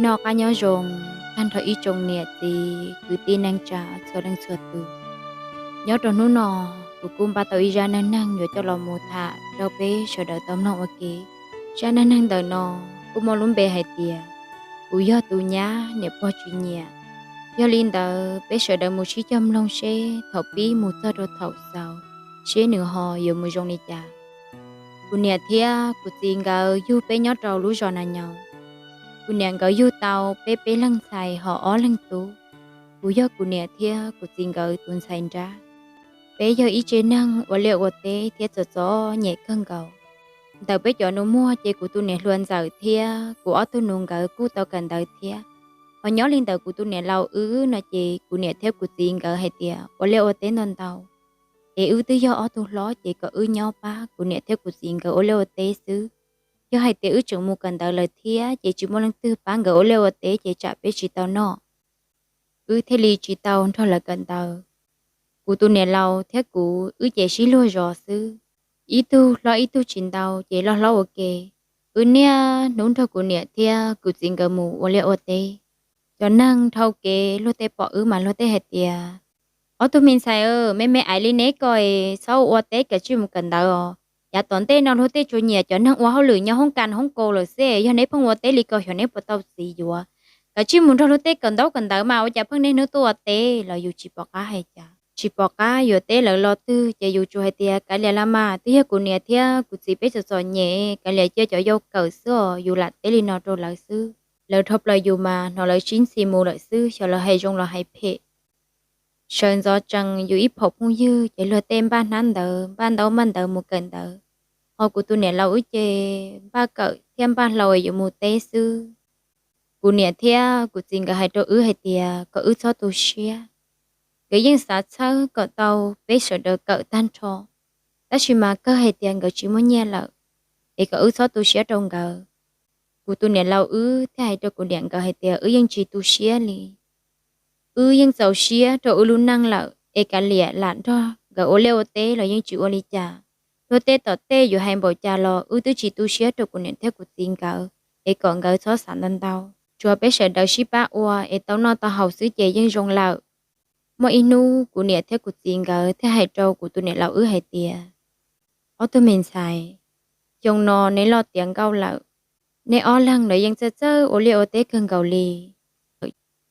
Noj qab nyob zoo tag nrho ib tsoom niam txiv kwv tij neej tsa txhua leej txhua tus. Nyob rau hnub no, kuv kuj npaj tau ib zaj neej neeg yuav coj los mus tham rau peb sawv daws tau mloog ua ke. Zaj neej neeg ntawm no kuj muaj lub npe hais tias kuv yog tus nyab niam pog tsis nyiam. Yog li ntawd peb sawv daws mus sib cog mloog seb thaum pib mus txog rau thaum xaus, seb nws ho yuav mus zoo li cas. Kuv niam thiab kuv txiv nkawd yug peb nyob rau lub zos Na Nyaus. Kuv niam nkawd yug tau peb peb leeg ntxhais ho ob leeg tub. Kuv yog kuv niam thiab kuv txiv nkawd tus ntxhais nrab. Peb yog ib tsev neeg ua liaj ua teb thiab txom txom nyem kawg nkaus. Ntawm peb cov nus muag ces kuv tus niam hluas ntxawm thiab kuv ob tug nus nkawd kuj tau kawm ntawv thiab. Ho nyob li ntawm kuv tus niam laus wb no ces kuv niam thiab kuv txiv nkawd hais tias ua liaj ua teb ntau ntau, es wb twb yog ob tug hlob ces kom wb nyob pab kuv niam thiab kuv txiv nkawd ua liaj ua teb xwb. Yog hais tias wb tseem mus kawm ntawv lawm thiab ces tsis muaj leej twg pab nkawd ua liaj ua teb ces tsam peb tsis tau noj. Wb thiaj li tsis tau nrog lawv kawm ntawv. Kuv tus niam laus thiab kuv wb ces sib luag zos xwb, ib tug hlob ib tug tsis ntau ces loj hlob ua ke. Wb niaj hnub nrog kuv niam thiab kuv txiv nkawd mus ua liaj ua teb. Cov neeg dhau kev luag tej pom wb mas luag tej hais tias, ob tug me ntxhais, me me aiv li neb ko es txhob ua teb, kav tsij mus kawm ntawv os. Yav tom ntej no luag tej tsuas nyiam cov neeg ua hauj lwm nyob hoob kas hoob kaus lawm xwb, yog neb pheej ua teb li ko xyov neb puas tau txiv yuav. Kav tsij mus nrog luag tej kawm ntaub kawm ntawv mas ua cas pheej niaj hnub tuaj ua teb. Los yus tsis pom qab hais cas, tsis pom qab yuav teb lawv lo twg ces yus tsuas hais tias kav liam las mas, twb yog kuv niam thiab kuv txiv peb txom txom nyem, kav liam cia cov yau kawm xwb os, yus lam teb li no rau lawv xwb. Lawv dhau plaws yus mas hnov lawv sib ntxhi mus lawm xwb, xyov lawv hais zoo los hais phem. Sawv ntxov tsees yus ib phaum phooj ywg ces luag tej npaj hnab ntawv npaj ntaub npaj ntawv mus kawm ntawv, ho kuv tus niam laus wb ces npaj kawm thiab npaj hlau yuav mus teb xwb. Kuv niam thiab kuv txiv nkawd hais rau wb hais tias kom wb txhob tu siab. Nkawd yeej xav txhawb kom tau peb sawv daws kawm tag nrho, tab sis mas kawg hais tias nkawd tsis muaj nyiaj lawm, es kom wb txhob tu siab rau nkawd. Kuv tus niam laus wb thiaj hais rau kuv niam nkawd hais tias wb yeej tsis tu siab li. Wb yeej txaus siab rau wb lub neej lawm es kav liam lam nrog nkawd ua liaj ua teb los yeej tsis ua li cas. Luag tej tom tej yuav hais npaum cas los wb twb tsis tu siab rau kuv niam thiab kuv txiv nkawd, es kom nkawd txhob xav ntau ntau. Tsuas peb sawv daws sib pab ua es tau noj tau haus xwb ces yeej zoo lawm. Muaj ib hnub kuv niam thiab kuv txiv nkawd thiaj hais rau kuv tus niam laus wb hais tias, ob tug me ntxhais, xyoo no neb loj tiav nkauj lawm, neb ob leeg los yeej txawj txawj ua liaj ua teb kawg nkaus li.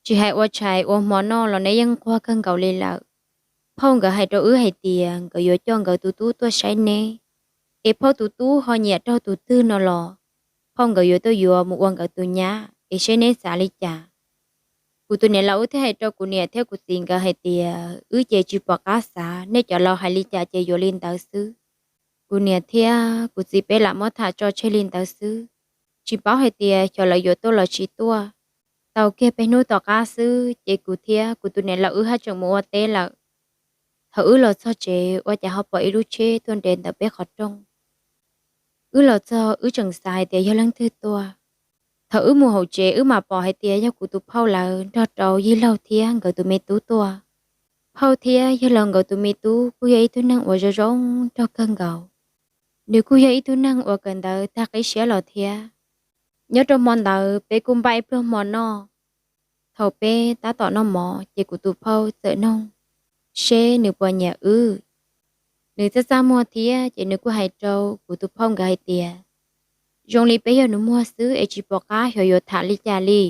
Tsis hais ua tshais ua hmo noj los neb yeej nquag kawg nkaus li lawm. Phauj nkawd hais rau wb hais tias nkawd yuav coj nkawd tus tub tuaj saib neb, es phauj tus tub ho nyiam raug tus twg no los phauj nkawd yuav tuaj yuav mus ua nkawd tus nyab, es seb neb xav li cas. Kuv tus niam laus wb thiaj hais rau kuv niam thiab kuv txiv nkawd hais tias wb ces tsis pom qab xav, nej cov laus hais li cas ces yuav li ntawd xwb. Kuv niam thiab kuv txiv peb lam muab tham tso tseg li ntawd xwb, tsis paub hais tias xyov lawv yuav tuaj los tsis tuaj. Tau kiag peb hnub tom qab xwb ces kuv thiab kuv tus niam laus wb haj tseem mus ua teb lawm. Thaum wb los txog tsev ua cas ho pom ib lub tsheb tuaj nres ntawm peb qhov rooj. Wb los txog wb tseem xav hais tias yog leej twg tuaj. Thaum wb mus hauv tsev wb mam pom hais tias yog kuv tus phauj lawv nrog rau yij laug thiab nkawd tus me tub tuaj. Phauj thiab yawg laus nkawd tus me tub kuj yog ib tug neeg uas zoo zoo nraug kawg nkaus. Nws kuj yog ib tug neeg uas kawm ntawv tag qib siab los thiab. Nyob rau hmo ntawd peb kuj npaj ib pluag hmo noj. Thaum peb tab tom noj mov ces kuv tus phauj txawm noog seb nws puas nyiam wb. Nws txaj txaj muag thiab ces nws kuj hais rau kuv tus phauj nkawd hais tias, zoo li peb yog nus muag xwb es tsis pom qab xyov yuav tham li cas li.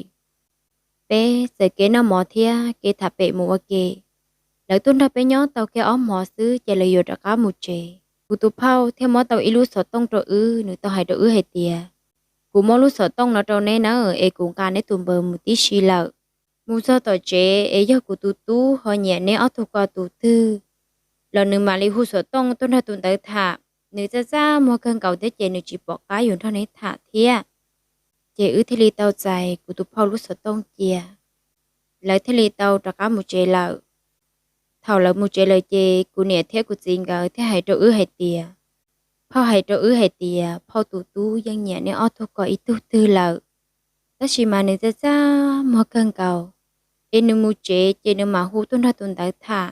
Peb txawm kev noj mov thiab kev tham pem mus ua ke. Lawv tuaj nrog peb nyob tau kiag ob hmos xwb ces lawv yuav rov qab mus tsev. Kuv tus phauj thiaj muab tau ib lub xov tooj rau wb, nws tau hais rau wb hais tias, kuv muab lub xov tooj no rau neb nawb, es kuv nqa neb tus npawb mus tib si lawm. Mus txog tom tsev es yog kuv tus tub ho nyiam neb ob tug ko tus twg los nws mam li hu xov tooj tuaj nrog tus ntawd tham. Nws txaj txaj muag kawg nkaus thiab ces nws tsis pom qab yuav nrog neb tham thiab. Ces wb thiaj li tau txais kuv tus phauj lub xov tooj cia. Lawv thiaj li tau rov qab mus tsev lawm. Thaum lawv mus tsev lawm ces kuv niam thiab kuv txiv nkawd thiaj hais rau wb hais tias, phauj hais rau wb hais tias phauj tus tub yeej nyiam neb ob tug ko ib tug twg lawm, tab sis mas nws txaj txaj muag kawg nkaus, es nws mus tsev ces nws mam hu tuaj nrog tus ntawd tham.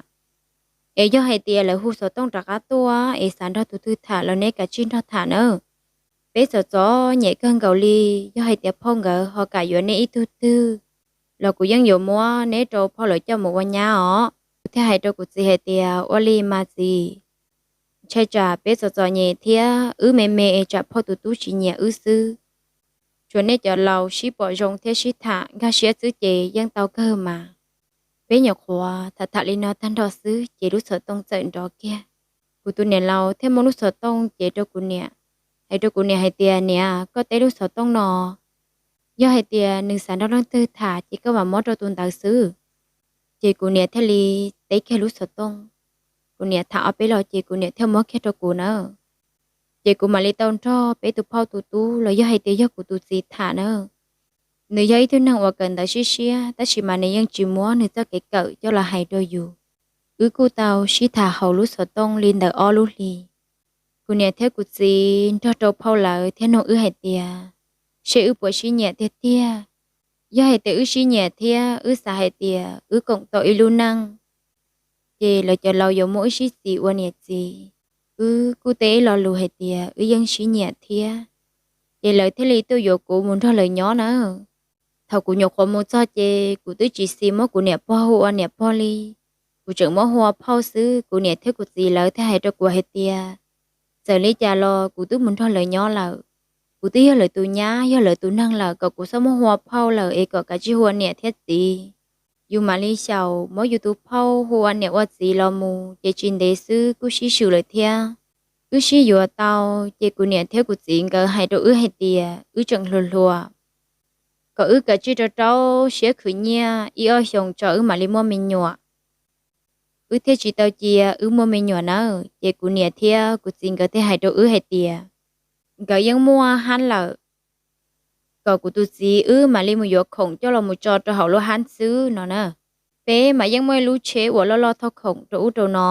Es yog hais tias lawv hu xov tooj rov qab tuaj es xav nrog tus twg tham los neb kav tsij nrog tham nawb. Peb txom txom nyem kawg nkaus li, yog hais tias phauj nkawd ho kam yuav neb ib tug twg los kuv yeej yuav muab neb rau phauj lawv coj mus ua nyab os. Kuv thiaj hais rau kuv txiv hais tias, ua li mas txiv, ntshai tsam peb txom txom nyem thiab wb me me es tsam phauj tus tub tsis nyiam wb xwb. Tsuas nej cov laus sib pom zoo thiab sib tham nkag siab xwb ces yeej tau kawg mas. Peb nyuam qhuav tham tham li no tag nrho xwb ces lub xov tooj txawm nrov kiag. Kuv tus niam laus thiaj muab lub xov tooj cev rau kuv niam, hais rau kuv niam hais tias, niam, koj teb lub xov tooj no, yog hais tias nws xav nrog leej twg tham ces koj mam muab rau tus ntawd xwb. Ces kuv niam thiaj li teb kiag lub xov tooj. Kuv niam tham ob peb los ces kuv niam thiaj muab kiag rau kuv na. Ces kuv mam li tau nrog peb tus phauj tus tub los yog hais tias yog kuv tus txiv tham na. Nws yog ib tug neeg uas kawm ntawv siab siab tab sis mas nws yeej tsis muab nws txoj kev kawm coj los hais rau yus. Wb kuj tau sib tham hauv lub xov tooj li ntawm ob lub hlis. Kuv niam thiab kuv txiv nrog rau phauj lawv thiaj nug wb hais tias, seb wb puas sib nyiam tiag tiag. Yog hais tias wb sib nyiam thiab wb xav hais tias wb koom tau ib lub neej, ces lawv cov laus yuav muab wb sib txiv ua niam txiv. Wb kuj teb ib lo lus hais tias wb yeej sib nyiam thiab, ces lawv thiaj li tuaj yuav kuv mus nrog lawv nyob na. Thaum kuv nyuam qhuav mus txog ces kuv twb tsis xis muab kuv niam pog hu ua niam pog li, kuv tseem muab hu ua phauj xwb. Kuv niam thiab kuv txiv lawv thiaj hais rau kuv hais tias, txawm li cas los kuv twb mus nrog lawv nyob lawm, kuv twb yog lawv tus nyab yog lawv tus neeg lawm, kom kuv txhob muab hu ua phauj lawm es kom kav tsij hu ua niam thiab txiv. Yus mam li xyaum muab yus tus phauj hu ua niam ua txiv los mus ces tsis ntev xwb kuj sib swm lawm thiab. Wb sib yuav tau, ces kuv niam thiab kuv txiv nkawd hais rau wb hais tias wb tseem hluas hluas, kom wb kav tsij rau rau siab khwv nyiaj ib ob xyoos tso wb mam li muaj me nyuam. Wb thiaj tsis tau cia wb muaj me nyuam nawb. Ces kuv niam thiab kuv txiv nkawd thiaj hais rau wb hais tias, nkawd yeej muaj hab lawm, kom kuv tus txiv wb mam li mus yuav khoom coj los mus tso rau hauv lub hab xwb no na. Peb mas yeej muaj ib lub tsheb uas loj loj thauj khoom rau ub rau no,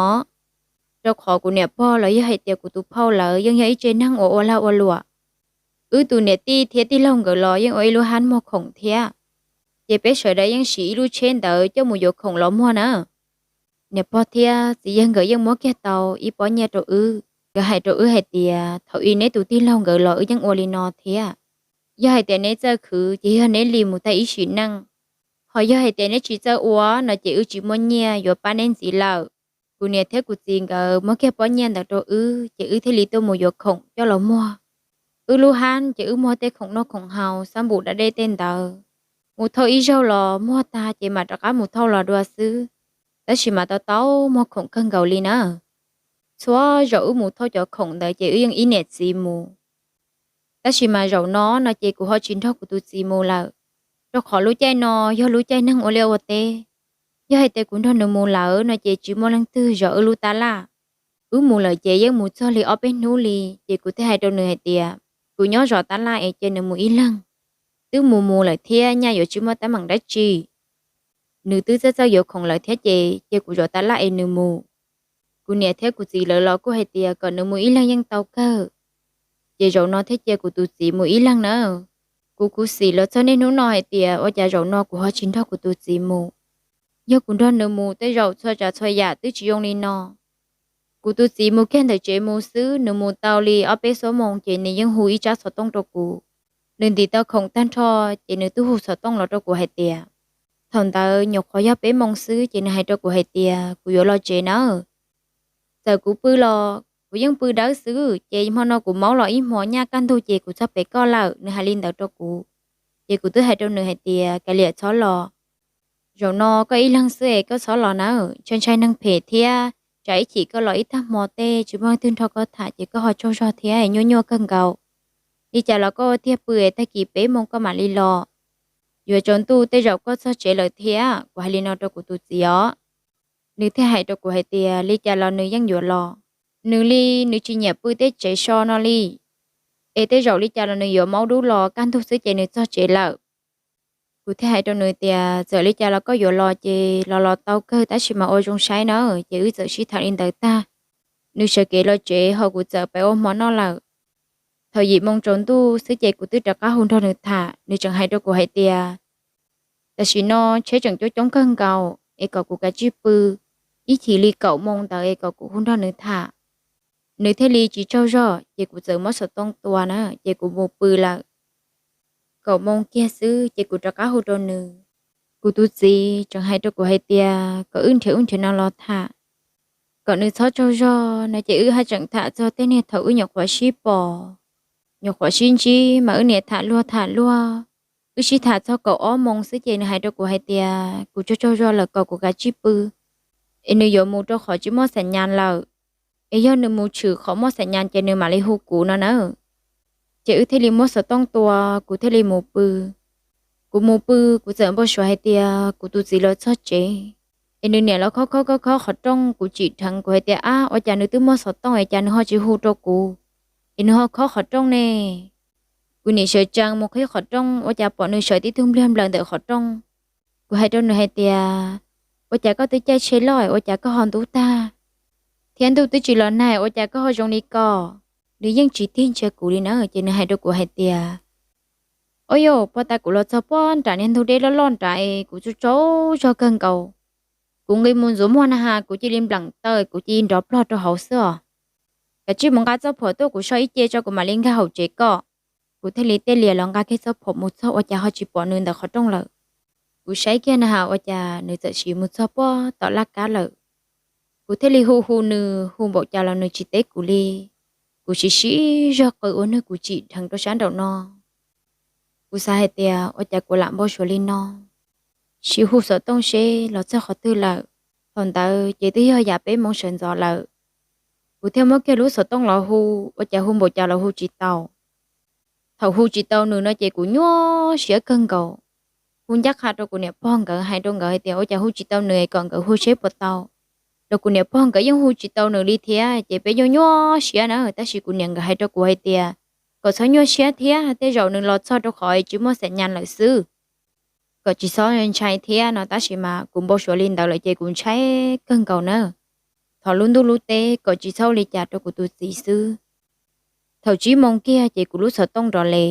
rau qhov kuv niam pog los yog hais tias kuv tus phauj lawv yeej yog ib tsev neeg uas ua lag ua luam. Wb tus niam tij thiab tij laug nkawd los yeej ua ib lub hab muag khoom thiab, ces peb sawv daws yeej siv ib lub tsheb ntawd coj mus yuav khoom los muag na. Niam pog thiab txiv yawg nkawd yeej muab kiag tau ib pob nyiaj rau wb. Nkawd hais rau wb hais tias, thaum ub neb tus tij laug nkawd los wb yeej ua li no thiab. Yog hais tias neb txawj khwv ces yog neb li mus tag ib sim neej, ho yog hais tias neb tsis txawj ua no ces wb tsis muaj nyiaj yuav pab neb ntxiv lawm. Kuv niam thiab kuv txiv nkawd muab kiag pob nyiaj ntawd rau wb ces wb thiaj li tuaj mus yuav khoom coj los muag. Wb lub hab ces wb muag tej khoom noj khoom haus xab npum da dej tej ntawd, mus thauj ib zaug los muag tag ces mam rov qab mus thauj los dua xwb. Tab sis mas tau tau muag khoom kawg nkaus li na. Txhua zaus wb mus thauj cov khoom ntawd ces wb yeej ib niam txiv mus. Tab sis mas zaum no no ces kuv ho tsis nrog kuv tus txiv mus lawm, rau qhov lub caij no yog lub caij neeg ua liaj ua teb. Yog hais tias kuv nrog nws mus lawm no ces tsis muaj leej twg zov wb lub tab laj. Wb mus lawm ces yeej mus txog li ob peb hnub li ces kuv thiaj hais rau nws hais tias, kuv nyob zov tab laj es cia nws mus ib leeg. Twb mus mus lawm thiab nyaj yuav tsis muaj teeb meem dab tsi. Nws twb txawj txawj yuav khoom lawm thiab ces cia kuv zov tab laj es nws mus. Kuv niam thiab kuv txiv lawv los kuj hais tias kom nws mus ib leeg yeej tau kawg. Ces zaum no thiaj cia kuv tus txiv mus ib leeg na. Kuv khuv xim los txog niaj hnub no hais tias ua cas zaum no kuv ho tsis nrog kuv tus txiv mus. Yog kuv nrog nws mus tej zaum txhua tsav txhua yam twb tsis zoo li no. Kuv tus txiv mus kiag ntawm tsev mus xwb, nws mus tau li ob peb xuab moos ces nws yeej hu ib tsab xov tooj rau kuv. Nws ntim tau khoom tag nrho ces nws twb hu xov tooj los rau kuv hais tias, thaum ntawd nyuam qhuav yog peb moos xwb ces nws hais rau kuv hais tias kuv yuav los tsev nawb. Txawm kuv pw los kuv yeej pw dawb xwb ces hmo no kuv maub los ib hmo nyaj kaj ntug ces kuv txog pem koj lawm, nws hais li ntawd rau kuv. Ces kuv twb hais rau nws hais tias kav liam txhob los, zaum no koj ib leeg xwb es koj txhob los nawb, ntshai ntshai neeg phem thiab tsam ib chim koj los ib tag hmo tej tsis muaj leej twg nrog koj tham ces koj ho tsaug zog thiab nyuaj nyuaj kawg nkaus. Li cas los koj ua tiag pw es tag kis peb moos koj mam li los, yuav tsaus ntuj tej zaum koj txog tsev lawm thiab. Kuv hais li no rau kuv tus txiv os. Nws thiaj hais rau kuv hais tias li cas los nws yeej yuav los, nws li nws tsis nyiam pw tej tsev so no li, es tej zaum li cas los nws yuav maub dub los kaj ntug xwb ces nws txog tsev lawm. Kuv thiaj hais rau nws tias txawm li cas los koj yuav los ces los los tau kawg, tab sis mas ua zoo saib na. Ces wb txawm sib tham li ntawd tag, nws sawv kev los tsev ho kuv txawm pem ua hmo noj lawm. Thaum yim moo tsaus ntuj xwb ces kuv twb rov qab hu nrog nws tham, nws tseem hais rau kuv hais tias tam sim no tsheb tseem coob coob kawg nkaus es kom kuv kav tsij pw, ib chim li kaum moo ntawd es kom kuv hu nrog nws tham. Nws thiaj li tsis tsaug zog ces kuv txawm muab xov tooj tua na ces kuv mus pw lawm. Kaum moo kiag xwb ces kuv rov qab hu rau nws. Kuv tus txiv tseem hais rau kuv hais tias kom wb nrhiav ub nrhiav no los tham, kom nws txhob tsaug zog no ces wb haj tseem tham txog tej niag thaum wb nyuam qhuav sib pom, nyuam qhuav sib ntsib mas wb niaj tham luag tham luag. Wb sib tham txog kaum ob moo xwb ces nws hais rau kuv hais tias kuv tsaug tsaug zog lawm kom kuv kav tsij pw, es nws yuav mus rau qhov tsis muaj xam nyas lawm, es yog nws mus tshwm qhov muaj xam nyas ces nws mam li hu kuv no na. Ces wb thiaj li muab xov tooj tua, kuv thiaj li mus pw. Kuv mus pw, kuv txawm npau suav hais tias kuv tus txiv los txog tsev, es nws niam los khob khob khob khob qhov rooj. Kuv tsim dheev kuv hais tias ab, ua cas nws twb muaj xov tooj es cas nws ho tsis hu rau kuv, es nws ho khob qhov rooj ne. Kuv niam sawv tsees mus qhib qhov rooj ua cas pom nws sawv tib tug npliag nplaws ntawm qhov rooj. Kuv hais rau nws hais tias ua cas koj twb caij tsheb loj ua cas koj ho ntub tag, thiab ntuj twb tsis los nag ua cas koj ho zoo li ko. Nws yeej tsis tig ntsia kuv li na ces nws hais rau kuv hais tias o yau, puag ta kuv los txog puag nram niag ntug deb loj loj nrad es kuv tsaug tsaug zog kawg nkaus. Kuv nqis mus ntxuav muag na has kuv cia li npleem taw kuv cia li nrov plog rau hauv xwb os. Kav tsij mus nqa txoj phuam tuaj kuv so ib ce tso kuv mam li nkag hauv tsev kom. Kuv thiaj li tej lias los nqa kiag txoj phuam mus txog ua cas ho tsis pom nws ntawm qhov rooj lawm. Kuv saib kiag na has ua cas nws txawm sim mus txog puag tom laj kab lawm. Kuv thiaj li hu hu nws hu npaum cas los nws tsis teb kuv li. Kuv siv siv zog qw ua nwg kuv tsim dheev rau sab nraum no. Kuv xav hais tias ua cas kuv lam npau suav li no, sim hu xov tooj seb los txog qhov twg lawm. Thaum ntawd ces twb yog yam peb moo sawv ntxov lawm. Kuv thiaj muab kiag lub xov tooj los hu, ua cas hu npaum cas los hu tsis tau. Thaum hu tsis tau nws no ces kuv nyuaj siab kawg nkaus. Hu ncaj qha rau kuv niam pog nkawd hais rau nkawd hais tias ua cas hu tsis tau nws es kom nkawd hu seb puas tau. Los kuv niam pog nkawd yeej hu tsis tau nws li thiab ces peb nyuaj nyuaj siab na, tab sis kuv niam nkawd hais rau kuv hais tias kom txhob nyuaj siab thiab, tej zaum nws los txog rau qhov tsis muaj xam nyas lawm xwb, kom tsis txhob ntshai thiab no. Tab sis mas kuv npau suav li ntawd lawm ces kuv ntshai kawg nkaus na. Thov lub ntuj lub teb kom tsis txhob ua li cas rau kuv tus txiv xwb. Thaum tsib moo kiag ces kuv lub xov tooj nrov le.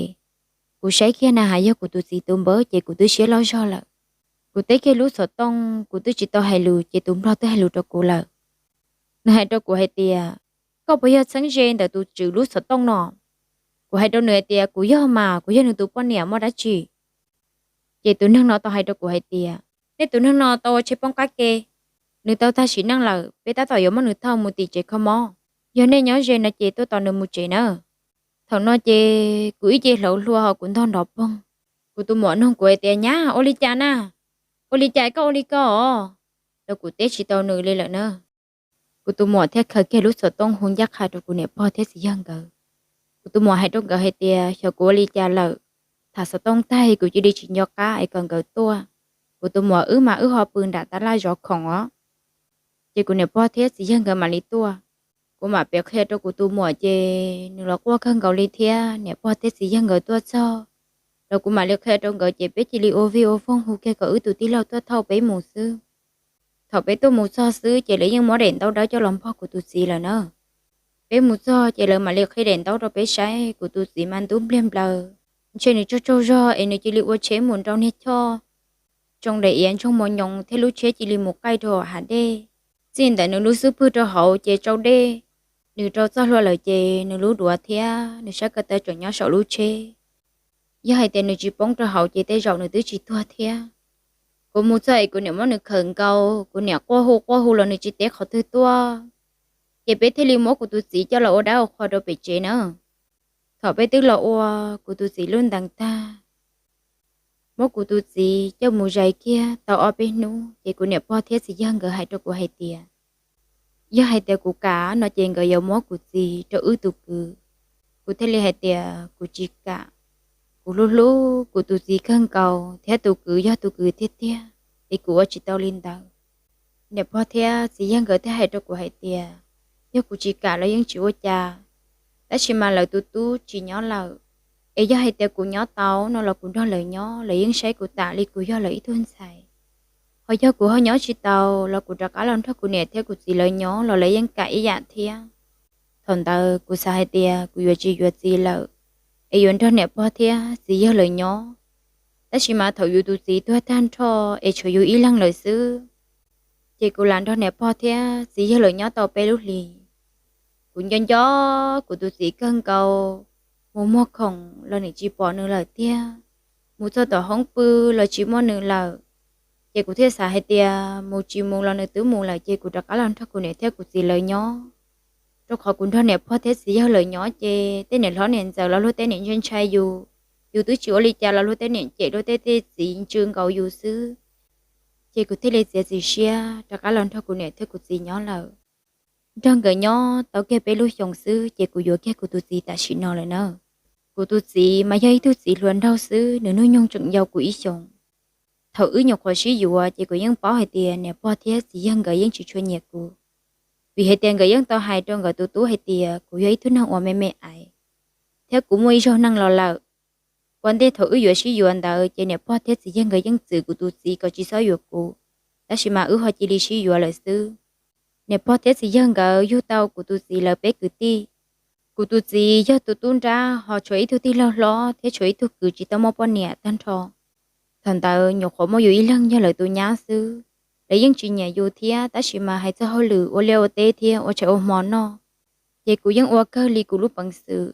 Kuv saib kiag na has yog kuv tus txiv tus npawb ces kuv twb siab loj zog lawm. Kuv teb kiag lub xov tooj kuv twb tsis tau hais lus ces tus nplog twb hais lus rau kuv lawm. Nws hais rau kuv hais tias koj puas yog txheeb ze ntawm tus tswv lub xov tooj no? Kuv hais rau nws hais tias kuv yog mas, kuv yog nws tus poj niam muaj dab tsi. Ces tus neeg no tau hais rau kuv hais tias nej tus neeg no tau ua tsheb poob qab ke, nws tau tag sim neej lawm, peb tab tom yuav muab nws thauj mus tim tsev kho mob. Yog nej nyob ze no ces tuaj tos nws mus tsev na. Thaum no ces kuv ib ce hlauv hlua ho kuv ntog nrov poog. Kuv tus muam nug kuv hais tias nyab, ua li cas na? Ua li cas koj ua li ko os? Los kuv teb tsis tau nws li lawm na. Kuv tus muam thiaj khaws kiag lub xov tooj hu ncaj qha rau kuv niam pog thiab txiv yawg nkawd. Kuv tus muam hais rau nkawd hais tias xyov kuv ua li cas lawm, tham xov tooj tag kuv cia li tsis nco qab es kom nkawd tuaj. Kuv tus muam wb mas wb ho pw nram tab laj zov khoom os. Ces kuv niam pog thiab txiv yawg nkawd mam li tuaj. Kuv mam piav qhia rau kuv tus muam ces nws los quaj kawg nkaus li thiab. Niam pog thiab txiv yawg nkawd tuaj txog los kuv mam li qhia rau nkawd ces peb cia li ua vij ua voog hu kiag kom wb tus tij laug tuaj thauj peb mus xwb. Thaum peb tuaj mus txog xwb ces lawv yeej muab daim ntaub dawb coj los npog kuv tus txiv lawm na. Peb mus txog ces lawv mam li qhib daim ntaub rau peb saib, kuv tus txiv mas ntub npliag nplaws, ntshe nws tsaug tsaug zog es nws cia li ua tsheb mus nrau niag choj tsoo daim iav ntsoog mos nyoos thiab lub tsheb cia li mus qaij rau hav dej. Txij ntawm nws lub xub pwg rau hauv ces tsau dej, nws rau txoj hlua lawm ces nws lub duav thiab nws sab ko taw tseem nyob saum lub tsheb. Yog hais tias nws tsis poob rau hauv ces tej zaum nws twb tsis tuag thiab. Kuv mus txog es kuv niam muab nws khawm nkaus, kuv niam quaj hu quaj hu los nws tsis teb qhov twg tuaj. Ces peb thiaj li muab kuv tus txiv coj los ua dab ua qhua rau pem tsev na. Thaum peb twb los ua kuv tus txiv lub ntees tag, muab kuv tus txiv coj mus zais kiag tau ob peb hnub ces kuv niam pog thiab txiv yawg nkawd hais rau kuv hais tias yog hais tias kuv kam no ces nkawd yuav muab kuv txiv rau wb tus kwv. Kuv thiaj li hais tias kuv tsis kam, kuv hlub hlub kuv tus txiv kawg nkaus thiab tus kwv yog tus kwv tiag tiag, es kuv ua tsis tau li ntawd. Niam pog thiab txiv yawg nkawd thiaj hais rau kuv hais tias yog kuv tsis kam los yeej tsis ua cas, tab sis mas lawv tus tub tsis nyob lawm, es yog hais tias kuv nyob tau no los kuv nrog lawv nyob, lawv yeej saib kuv tas li kuv yog lawv ib tug ntxhais. Ho yog kuv ho nyob tsis tau los kuv rov qab los nrog kuv niam thiab kuv txiv lawv nyob los lawv yeej kam ib yam thiab. Thaum ntawd kuv xav hais tias kuv yuav tsis yuav txiv lawm, es yuav nrog niam pog thiab txiv yawg lawv nyob. Tab sis mas thaum yus tus txiv tuag tag nrho es tshuav yus ib leeg lawm xwb, Ces kuv lam nrog niam pog thiab txiv yawg lawv nyob tau peb lub hlis. Kuv nco nco kuv tus txiv kawg nkaus, mus muag khoom los nim tsis pom nws lawm tiag, mus txog tom hoob pw los tsis muaj nws lawm. Ces kuv thiaj xav hais tias mus tsis mus los nws twb mus lawm ces kuv rov qab los nrog kuv niam thiab kuv txiv lawv nyob, rau qhov kuv nrog niam pog thiab txiv yawg lawv nyob ces tej niam hlob niam ntxawm los luag tej niam ntshai ntshai yus, yus twb tsis ua li cas los luag tej niam cem luag tej tej txiv ntsws nkaus yus xwb. Ces kuv thiaj li txiav txim siab rov qab los nrog kuv niam thiab kuv txiv nyob lawm. Nrog nkawd nyob tau kiag peb lub xyoos xwb ces kuv yuav kiag kuv tus txiv tam sim no lawm na. Kuv tus txiv mas yog ib tug txiv hluas nraug xwb, nws hnub nyoog tseem yau kuv ib xyoos. Thaum wb nyuam qhuav sib yuav ces kuv yeej paub hais tias niam pog thiab txiv yawg nkawd yeej tsis tshua nyiam kuv, vim hais tias nkawd yeej tau hais rau nkawd tus tub hais tias kuv yog ib tug neeg uas me me aiv, thiab kuv muaj ib zaug neej los lawm. Ua ntej thaum wb yuav sib yuav ntawd ces niam pog thiab txiv yawg nkawd yeej txwv kuv tus txiv kom tsis txhob yuav kuv, tab sis mas wb ho cia li sib yuav lawm xwb. Niam pog thiab txiv yawg nkawd yug tau kuv tus txiv lawv peb kwv tij. Kuv tus txiv yog tus tub nrab ho tshuav ib tug tij laug hlob thiab tshuav ib tug kwv tsis tau muaj poj niam tag nrho. Thaum ntawd nyuam qhuav muaj yus ib leeg yog lawv tus nyab xwb. Lawv yeej tsis nyiam yus thiab, tab sis mas hais txog hauj lwm ua liaj ua teb thiab ua tshais ua hmo noj, ces kuv yeej ua kawg li kuv lub peev xwm,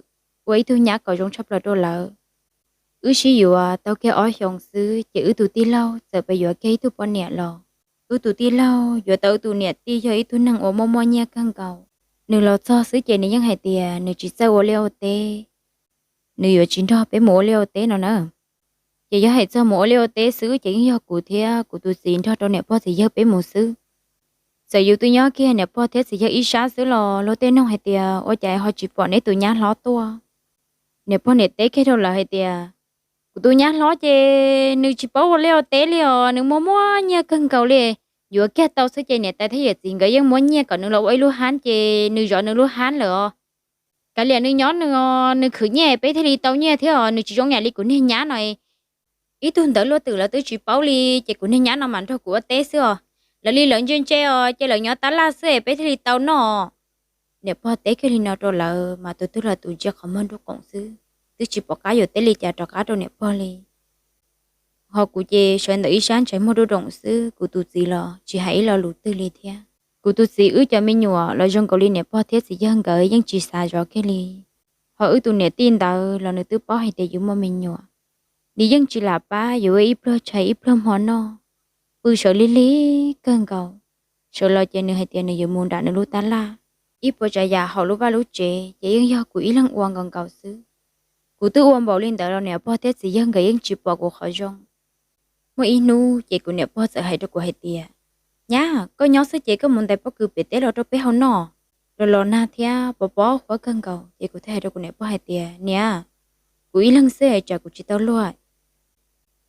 ua ib tug nyab kom zoo tshaj plaws rau lawv. Wb sib yuav tau kiag ob xyoos xwb ces wb tus tij laug txawm pes yuav kiag ib tug poj niam los. Wb tus tij laug yuav tau wb tus niam tij yog ib tug neeg uas muaj muaj nyiaj kawg nkaus. Nws los txog xwb ces nws yeej hais tias nws tsis txawj ua liaj ua teb, nws yuav tsis nrog peb mus ua liaj ua teb no na. Ces yog hais txog mus ua liaj ua teb xwb ces yeej yog kuv thiab kuv tus txiv nrog rau niam pog txiv yawg peb mus xwb. Txawm yus twb nyob kiag niam pog thiab txiv yawg ib sab xwb los luag tej noog hais tias ua cas ho tsis pom neb tus nyab hlob tuaj. Niam pog niam teb kiag rau lawv hais tias kuv tus nyab hlob ces nws tsis paub ua liaj ua teb li os, nws muaj muaj nyiaj kawg nkaus li. Yuav kiag tau xwb ces niam tais thiab yawm txiv nkawd yeej muab nyiaj kom nws los ua ib lub hab ces nws zov nws lub hab lawm os. Kav liam nws nyob nws os, nws khwv nyiaj peb thiaj li tau nyiaj thiab os, nws tsis zoo yam li kuv niag nyab no. Ib tug ntawv luaj twm lawv twb tsis paub li, ces kuv niag nyab no mas nrog kuv ua teb xwb os. Lawv li lawv ntse ntse os, ces lawv nyob tab laj xwb es peb thiaj li tau noj. Niam pog teb kiag li no rau lawv mas tus twg los tus ntsia qhov muag nruj qoom xwb, twb tsis pom qab yuav teb li cas rov qab rau niam pog li. Ho kuv ces sawv ntawm ib sab ntshai muag nruj room xwb, kuv tus txiv los tsis hais ib lo lus twg li thiab. Kuv tus txiv wb cov me nyuam los zoo nkaus li niam pog thiab txiv yawg nkawd yeej tsis xav zov kiag li. Ho wb tus niam tij ntawd los nws twb paub hais tias yus muaj me nyuam, nws yeej tsis lam pab yuav ib pluag tshais ib pluag hmo noj, pw sawv lig lig kawg nkaus. Sawv los ces nws hais tias nws yuav mus nram nws lub tab laj. Ib puas tsav yam hauv lub vaj lub tsev ces yeej yog kuv ib leeg ua nkaus nkaus xwb. Kuv twb ua npaum li ntawd los niam pog thiab txiv yawg nkawd yeej tsis pom kuv qhov zoo. Muaj ib hnub ces kuv niam pog txawm hais rau kuv hais tias, Nyab, koj nyob xwb ces koj mus ntais pob kws pem teb los rau peb hau noj. Los los nag thiab pos pob huab kawg nkaus ces kuv thiaj hais rau kuv niam pog hais tias, Niam, kuv ib leeg xwb es tsam kuv tsis tau luag.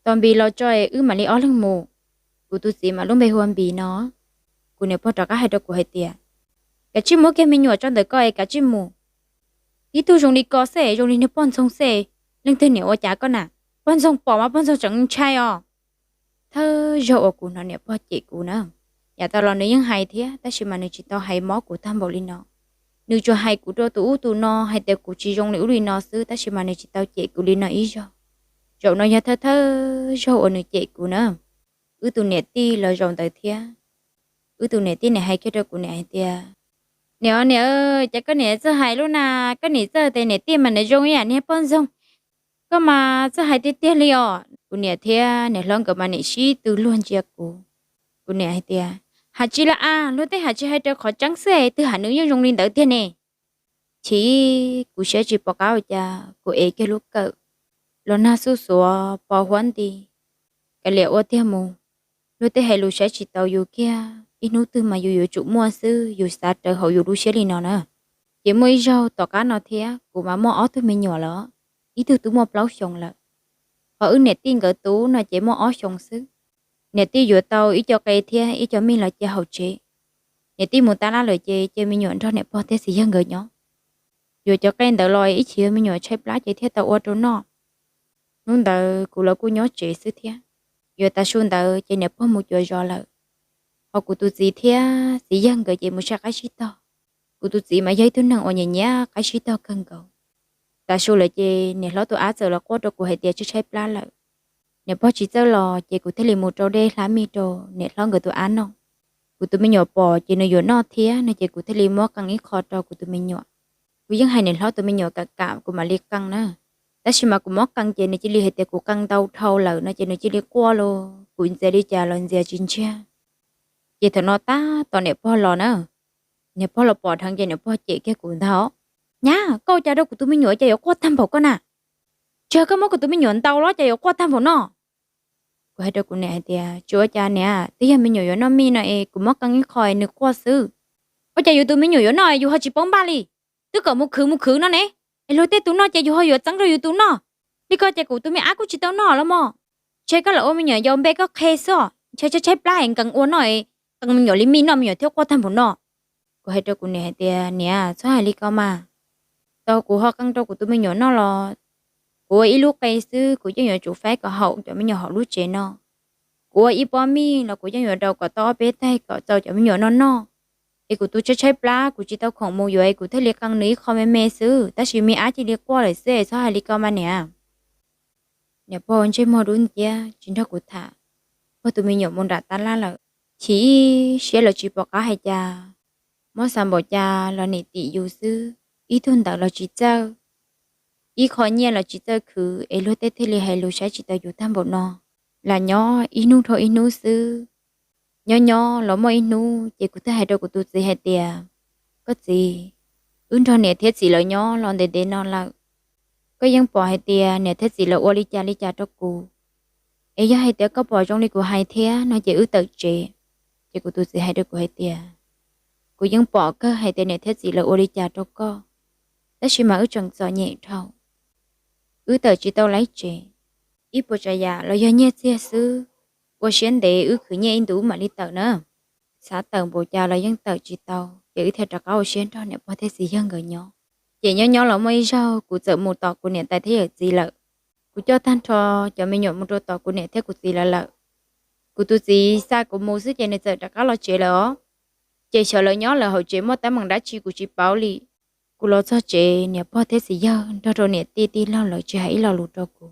Tos Npis los tso es wb mam li ob leeg mus. Kuv tus txiv mas lub npe hu ua Npis no. Kuv niam pog rov qab hais rau kuv hais tias, Kav tsij muab kiag me nyuam tso ntawm ko es kav tsij mus. Tib tug zoo li ko xwb es zoo li niag poj ntxoog xwb es leej twg niam ua cas koj na? Poj ntxoog pom mas poj ntxoog tseem ntshai os. Thawj zaug uas kuv hnov niam pog cem kuv na, yav tas los nws yeej hais thiab tab sis mas nws tsis tau hais mob kuv tag npaum li no. Nws tsuas hais kuv rau tus ub tus no hais tias kuv tsis zoo li ub li no xwb tab sis mas nws tsis tau cem kuv li no ib zaug. Zaum no yog thawj thawj zaug uas nws cem kuv na. Wb tus niam tij los zaum ntawd thiab. Wb tus niam tij nim hais kiag rau kuv niam hais tias, Niam, niam, cas koj niam txawj hais lub na, koj niam txawj tias niam tij mas niam zoo ib yam niag poj ntxoog. Koj mas txawj hais tiag tiag li os. Kuv niam thiab niam hlob nkawd mas nim sib tw luag ntsia kuv. Kuv niam hais tias, Hais tsis la a, luag tej hais tsis hais raws qhov tseeb xwb es twg ham nws yeej zoo li ntawd tiag ne. Chim, kuv siab tsis pom qab ua cas kuv ev kiag lub kawm, los nag xuj xuav pos huab nti, kav liam ua tiag mus. Luag tej hais lus saib tsis taus yus kiag, ib hnub twg mas yus yuav tsum muaj xwb, yus xav raws hauv yus lub siab li no na. Ces muaj ib zaug tom qab no thiab kuv mas muaj ob tug me nyuam lawm, ib tug twb muaj plaub xyoos lawm. Ho wb niam tij nkawd tub no ces muaj ob xyoos xwb. Niam tij yuav tau ib co qe thiab ib co mij los cia hauv tsev. Niam tij mus tab laj lawm ces cia me nyuam nrog niam pog thiab txiv yawg nkawd nyob. Yuav cov qe ntawd los ib chim me nyuam tshaib plab ces thiaj tau ua rau noj. Hnub ntawd kuv los kuj nyob tsev xwb thiab. Yuav tav su ntawd ces niam pog mus cuav zos lawm. Ho kuv tus txiv thiab txiv yawg nkawd ces mus saib qaib sib tog. Kuv tus txiv mas yog ib tug neeg uas nyiam nyiam qaib sib tog kawg nkaus. Tav su lawm ces niam hlob tus ab txawm los quaj rau kuv hais tias tshaib tshaib plab lawm. Niam pog tsis txawj los ces kuv thiaj li mus rau dej hlab mij rau niam hlob nkawd tus ab noj. Kuv tus me nyuam pom ces nws yuav noj thiab no ces kuv thiaj li muab qee ib qho rau kuv tus me nyuam. Kuv yeej hais niam hlob tus me nyuam kam kam kuv mam li qee na, tab sis mas kuv muab qee ces nws cia li hais tias kuv qee ntau dhau lawm no ces nws cia li quaj los kuv ntxias li cas los ntxias tsis ntsiag. Ces thaum no tab tom niam pog los na, niam pog los pom dheev ces niam pog cem kiag kuv ntag. Nyab, koj ua cas rau kuv tus me nyuam cas yuav quaj tag npaum koj na? Tsis yog koj muab kuv tus me nyuam ntaus los cas yuav quaj tag npaum no? Kuv hais rau kuv niam hais tias tsis ua cas niam, twb yog me nyuam yuav noj mij no es kuv muab qee ib qho es nws quaj xwb. Ua cas yus tus me nyuam yuav noj es yus ho tsis paub npaj li? Twb kom mus khwv mus khwv no ne, es luag tej tus noj ces yus ho yuav txeeb rau yus tus noj. Li ko ces kuv tus me ab kuj tsis tau noj los mog. Ntshe koj lam ua me nyuam yaus npe koj qhe xwb os, ntshe tshaib tshaib plab es nkees ua noj es qee me nyuam li mij noj me nyuam thiaj quaj tag npaum no. Kuv hais rau kuv niam hais tias niam, txhob hais li ko mas, tau kuv ho qee rau kuv tus me nyuam noj los kuv ua ib lub qe xwb kuv yeej yuav tsum faib kom haum cov me nyuam hauv lub tsev no. Kuv ua ib pob mij los kuv yeej yuav rau kom tau ob peb taig kom txaus cov me nyuam no noj. Es kuv tus tshaib tshaib plab kuv tsis tau khoom mus yuav es kuv thiaj li qee nws ib qho me me xwb, tab sis me ab cia li quaj lawm xwb es txhob hais li ko mas niam. Niam pog ntsej muag dub nciab tsis nrog kuv tham, pog tus me nyuam mus nram tab laj lawm. Chim ib siab los tsis pom qab hais cas, muab xav npaum cas los niam tim yus xwb, ib tug ntawd los tsis txawj, ib qho nyiaj los tsis txawj khwv es luag tej thiaj li hais lus saib tsis taus yus tag npaum no. Lam nyob ib hnub dhau ib hnub xwb. Nyob nyob los muaj ib hnub ces kuv thiaj hais rau kuv tus txiv hais tias, koj txiv, wb nrog niam thiab txiv lawv nyob los ntev ntev no lawm, koj yeej pom hais tias niam thiab txiv lawv ua li cas li cas rau kuv. Es yog hais tias koj pom zoo li kuv hais thiab no ces wb tawm tsev. Ces kuv tus txiv hais rau kuv hais tias, kuv yeej pom kawg hais tias niam thiab txiv lawv ua li cas rau koj, tab sis mas wb tseem txom nyem dhau, wb tawm tsis tau laib tsev. Ib puas tsav yam los yog nyiaj txiag xwb, ua siab ntev wb khwv nyiaj ib ntus mam li tawm na. Xav tawm npaum cas los yeej tawm tsis tau, ces wb thiaj rov qab ua siab nrog niam pog thiab txiv yawg nkawd nyob. Ces nyob nyob los muaj ib zaug kuv txawm mus tom kuv niam tais thiab yawm txiv lawm. Kuv coj tag nrho cov me nyuam mus rau tom kuv niam thiab kuv txiv lawv lawm. Kuv tus txiv xa kuv mus xwb ces nws txawm rov qab los tsev lawm os. Ces xyov lawv nyob lawv hauv tsev muaj teeb meem dab tsi kuv tsis paub li. Kuv los txog tsev niam pog thiab txiv yawg nrog rau niam tij tij laug lawv tsis hais ib lo lus rau kuv.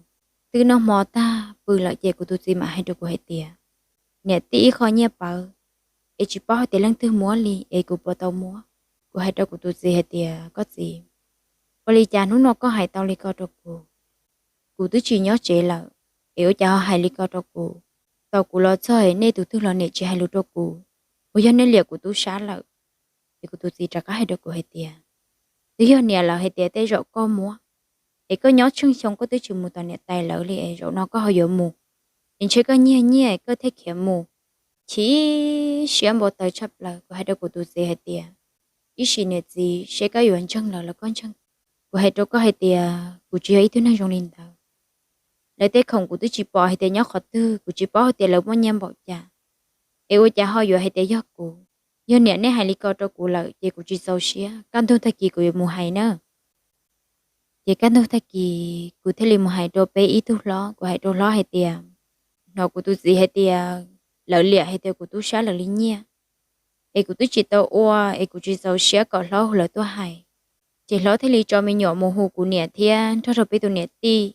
Twb noj hmo tag pw lawm ces kuv tus txiv mam hais rau kuv hais tias, niam tij ib qho nyiaj pawv, es tsis paub hais tias leej twg muab li es kuv puas tau muab. Kuv hais rau kuv tus txiv hais tias, koj txiv, ua li cas hnub no koj hais tau li ko rau kuv? Kuv twb tsis nyob tsev lawm, es ua cas ho hais li ko rau kuv? Tau kuv los txog nej tus twg los niam tsis hais lus rau kuv, uas yog nej liam kuv tub sab lawm. Ces kuv tus txiv rov qab hais rau kuv hais tias, twb yog niam lawv hais tias tej zaum koj muab, es koj nyob tsheej xyoo koj twb tsis mus tom niam tais lawv li es zaum no koj ho yuav mus, es ntshe koj nyiag nyiaj koj thiaj khiav mus. Chim siab npau taws tshaj plaws, kuv hais rau kuv tus txiv hais tias, ib sim niam txiv, seb koj yuav ntseeg lawv los koj ntseeg. Kuv hais rau koj hais tias kuv tsis yog ib tug neeg zoo li ntawd. Lawv tej khoom kuv twb tsis pom hais tias nyob qhov twg, kuv tsis paub hais tias lawv muaj nyiaj npaum cas, es ua cas ho yuav hais tias yog kuv. Yog niam nej hais li ko rau kuv lawm ces kuv tsis txaus siab, kaj ntug tag kis kuv yuav mus hais na. Ces kaj ntug tag kis kuv thiaj li mus hais rau peb ib tug hlob, kuv hais rau hlob hais tias, hnov kuv tus txiv hais tias lawv liam hais tias kuv tub sab lawv li nyiaj, es kuv twb tsis tau ua, es kuv tsis txaus siab kom hlob hu lawv tuaj hais. Ces hlob thiaj li tso me nyuam mus hu kuv niam thiab nrog rau peb tus niam tij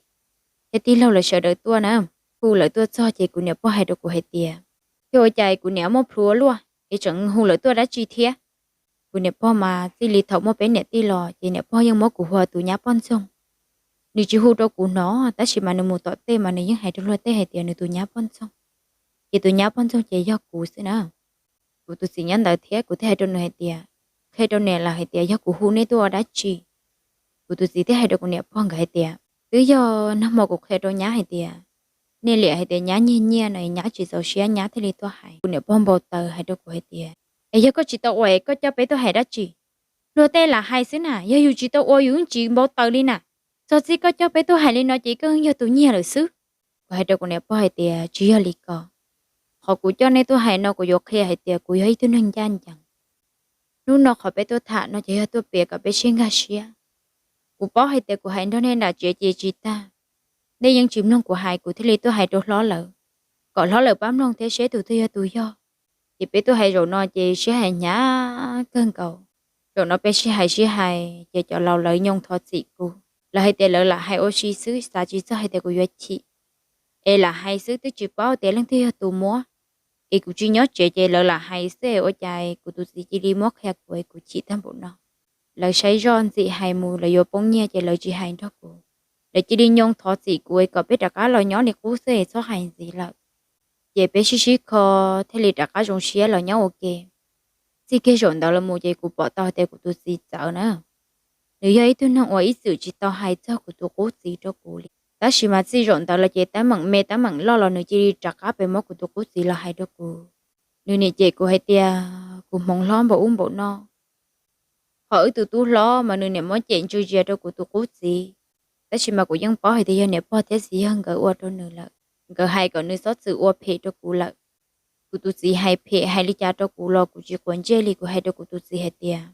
thiab tij laug lawv sawv daws tuaj na. Hu lawv tuaj txog ces kuv niam pog hais rau kuv hais tias, yog ua cas kuv niam muaj plhuav luaj es tseem hu lawv tuaj dab tsi thiab? Kuv niam pog mas txij li thaum muaj peb niam tij los ces niam pog yeej muab kuv hu ua tus nyab poj ntxoog. Nws tsis hu rau kuv hnov, tab sis mas nws mus tom tej mas nws yeej hais rau luag tej hais tias nws tus nyab poj ntxoog. Ces tus nyab poj ntxoog ces yog kuv xwb na. Kuv tus txiv nyob ntawd thiab kuv thiaj hais rau nws hais tias, qhia rau niam lawv hais tias yog kuv hu nej tuaj ua dab tsi? Kuv tus txiv thiaj hais rau kuv niam pog nkawd hais tias, twb yog nag hmo kuv qhia rau nyab hais tias nej liam hais tias nyab nyiag nyiaj no es nyab tsis txaus siab nyab thiaj li tuaj hais. Kuv niam pog npau taws hais rau kuv hais tias, es yog koj tsis tau ua es koj coj peb tuaj hais dab tsi? Luag tej lam hais xwb na, yog yus tsis tau ua yus yeej tsis npau taws li na. Txog txij koj coj peb tuaj hais li no ces koj yog tus nyiag lawm xwb. Kuv hais rau kuv niam pog hais tias tsis yog li ko. Qhov kuv coj nej tuaj hais no kuv yuav qhia hais tias kuv yog ib tug neeg ncaj ncees. Hnub no qhov peb tuaj tham no ces yog tuaj piav kom peb sib nkag siab. Kuv paub hais tias kuv hais nrog nej nram tsev ces tsis tag. Nej yeej tsis mloog kuv hais, kuv thiaj li tuaj hais rau hlob lawv, kom hlob lawv pab mloog thiab seb tus twg yog tus yog. Ces peb tuaj hais zaum no ces sib hais hnyav kawg nkaus. Zaum no peb sib hais sib hais ces cov laus lawv nyoog thov txim kuv. Lawv hais tias lawv lam hais ua si xwb, xav tsis txog hais tias kuv yuav chim. Es lam hais xwb twb tsis paub tias leej twg yog tus muab. Es kuv tsis nyob tsev ces lawv lam hais xwb, ua cas kuv tus txiv cia li muab qhia kuv es kuv chim tag npaum no. Lawv saib zoj ntxim hais mus lawv yuav poob nyiaj ces lawv tsis hais nrog kuv. Lawv cia li nyoo thov txim kuv es kom peb rov qab los nyob li qub xwb es txhob hais ntxiv lawm. Ces peb sib sib kho thiaj li rov qab zoo siab los nyob ua ke. Txij kiag zaum ntawd los mus ces kuv pom tau tias kuv tus txiv txawv na. Nws yog ib tug neeg uas ib txwm tsis tau hais txog kuv tus qub txiv rau kuv li, tab sis mas txij zaum ntawd los ces teeb meem me teeb meem loj los nws cia li rov qab pes muab kuv tus qub txiv los hais rau kuv. Nws niam cem kuv hais tias kuv hmoov hlob npaum ub npaum no. Ho wb tus tub hlob mas nws niam muab cem ntsia ntsia rau kuv tus qub txiv. Tab sis mas kuv yeej paub hais tias yog niam pog thiab txiv yawg nkawd ua rau nws lawm, nkawd hais kom nws txhob txwm ua phem rau kuv lawm. Kuv tus txiv hais phem hais li cas rau kuv los kuv tsis quav ntsej li, kuv hais rau kuv tus txiv hais tias,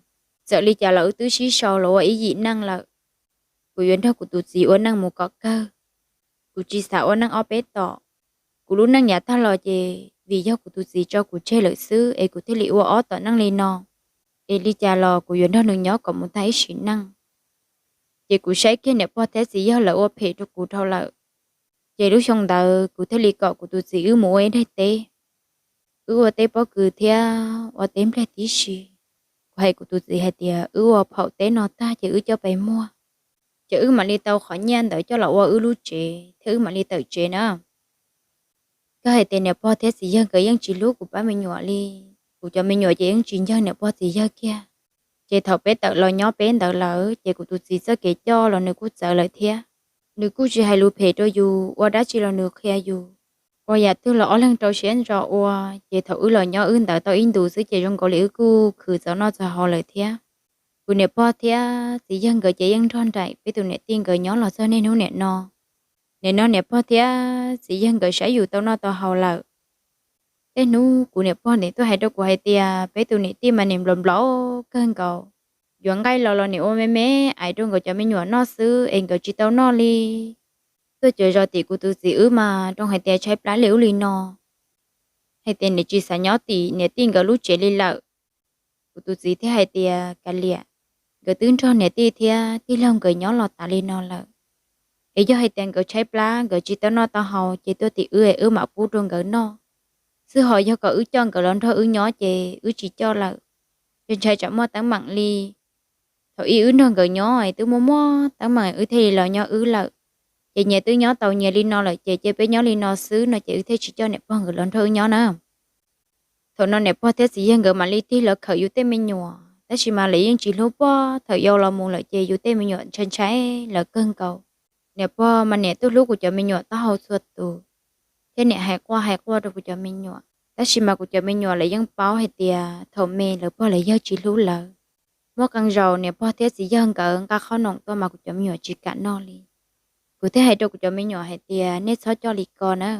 txawm li cas los wb twb sib sau los ua ib yim neej lawm. Kuv yuav nrog kuv tus txiv ua neej mus kom kawg. Kuv tsis xav ua neej ob peb tom. Kuv lub neej yav tag los ces vim yog kuv tus txiv tso kuv tseg lawm xwb es kuv thiaj li ua ob tom neej li no. Es li cas los kuv yuav nrog nws nyob kom mus tag ib sim neej. Ces kuv saib kiag niam pog thiab txiv yawg lawv ua phem rau kuv dhau lawm. Ces lub xyoo ntawd kuv thiaj li kom kuv tus txiv wb mus ua ib daim teb. Wb ua teb pob kws thiab ua teb nplej tib si. Kuv hais kuv tus txiv hais tias wb ua phaum teb no tag ces wb coj pes muag, ces wb mam li tau qhov nyiaj ntawd coj los ua wb lub tsev thiab wb mam li tawm tsev na. Koj hais tias niam pog thiab txiv yawg nkawd yeej tsis hlub kuv pab me nyuam li. Kuv cov me nyuam ces yeej tsis ncawg niam pog txiv yawg kiag. Ces thaum peb tawm los nyob peb ntawd lawm ces kuv tus txiv txoj kev coj los nws kuj txawv lawm thiab. Nws kuj tsis hais lus phem rau yus, ua dab tsi los nws qhia yus. Ua yam twg los ob leeg rau siab ntso ua. Ces thaum wb los nyob wb ntawd tau ib ntus xwb ces zoo nkaus li wb kuj khwv txaus noj txaus haus lawm thiab. Kuv niam pog thiab txiv yawg nkawd ces yeej nrog nraim peb tus niam tij nkawd nyob los txog niaj hnub niam no. Nim no niam pog thiab txiv yawg nkawd saib yus tau noj tau haus lawm. Tej hnub kuv niam pog nim tuaj hais rau kuv hais tias peb tus niam tij mas nim nplaum nplaum kawg nkaus. Yuav nqaij los los nim ua me me ais rau nkawd cov me nyuam noj xwb es nkawd tsis tau noj li. Tuaj cuav zos tim kuv tus txiv wb mas zoo hais tias tshaib plab li ub li no, hais tias nim tsis xav nyob tim niam tij nkawd lub tsev li lawm. Kuv tus txiv thiaj hais tias kav liam, nkawd twb nrog niam tij thiab tij laug nkawd nyob los tas li no lawm. Es yog hais tias nkawd tshaib plab nkawd tsis tau noj tau haus ces tuaj tim wb es wb mam pub rau nkawd noj. Xwb ho yog kom wb coj nkawd los nrog wb nyob ces wb tsis coj lawm. Ces ntshai tsam muaj teeb meem li. Thaum ub wb nrog nkawd nyob es twb muaj muaj teeb meem wb thiaj li los nyob wb lawm. Ces nyias twb nyob tau nyias li no lawm ces cia peb nyob li no xwb no ces wb thiaj tsis coj niam pog nkawd los nrog wb nyob na. Thaum no niam pog thiab txiv yawg nkawd mam li tig los khawm yus tej me nyuam, tab sis mas lawv yeej tsis hlub pog. Thaum yau los mus lawm ces yus tej me nyuam ntshai ntshai lawv kawg nkaus. Niam pog mas niam twb hlub kuv cov me nyuam taub hau txhua tus, thiab niam hais quaj hais quaj rau kuv cov me nyuam, tab sis mas kuv cov me nyuam lawv yeej paub hais tias thaum me lawv pog lawv yawg tsis hlub lawv. Muaj qee zaus niam pog thiab txiv yawg nkawd nqa qhob noom tuaj mas kuv cov me nyuam tsis kam noj li. Kuv thiaj hais rau kuv cov me nyuam hais tias nej txhob coj li ko na.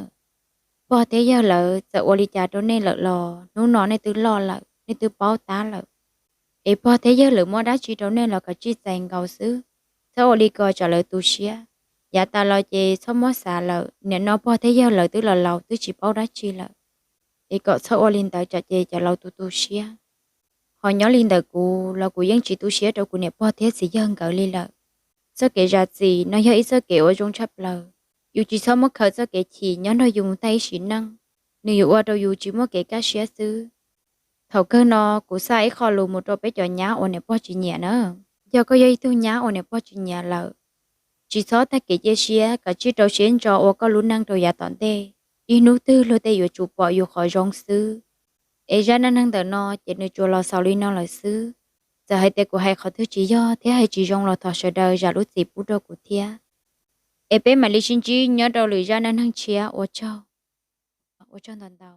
Pog thiab yawg lawv txawm ua li cas rau nej lawm los hnub no nej twb loj lawm, nej twb paub tab lawm. Es pog thiab yawg lawv muab dab tsi rau nej los kom tsij txais nkaus xwb, txhob ua li ko tsam lawv tu siab. Yav tas los ces txhob muab xav lawm, nim no pog thiab yawg lawv twb los laus twb tsis paub dab tsi lawm. Es kom txhob ua li ntawd tsam ces cov laus tu tu siab. Ho nyob li ntawm kuv los kuv yeej tsis tu siab rau kuv niam pog thiab txiv yawg nkawd li lawm. Txoj kev zam txim no yog ib txoj kev uas zoo tshaj plaws. Yus tsis txhob muab khaws txoj kev chim nyob nrog yus mus tag ib sim neej, nws yuav ua rau yus tsis muaj kev kaj siab xwb. Thaum kawg no kuv xa ib qho lus mus rau peb cov nyab uas niam pog tsis nyiam na. Yog koj yog ib tug nyab uas niam pog tsis nyiam lawm, tsis txhob tag kev cia siab, kav tsij rau siab ntso ua koj lub neej rau yav tom ntej. Ib hnub twg luag tej yuav tsum pom yus qhov zoo xwb. Es zaj neej neeg ntawm no ces nws tsuas los xaus li no lawm xwb. Txawm hais tias kuv hais qhov twg tsis yog thiab hais tsis zoo los thov sawv daws zam lub txim pub rau kuv thiab. Es peb mam li sib ntsib nyob rau lwm zaj neej neeg tshiab. Ua tsaug, ua tsaug ntau ntau.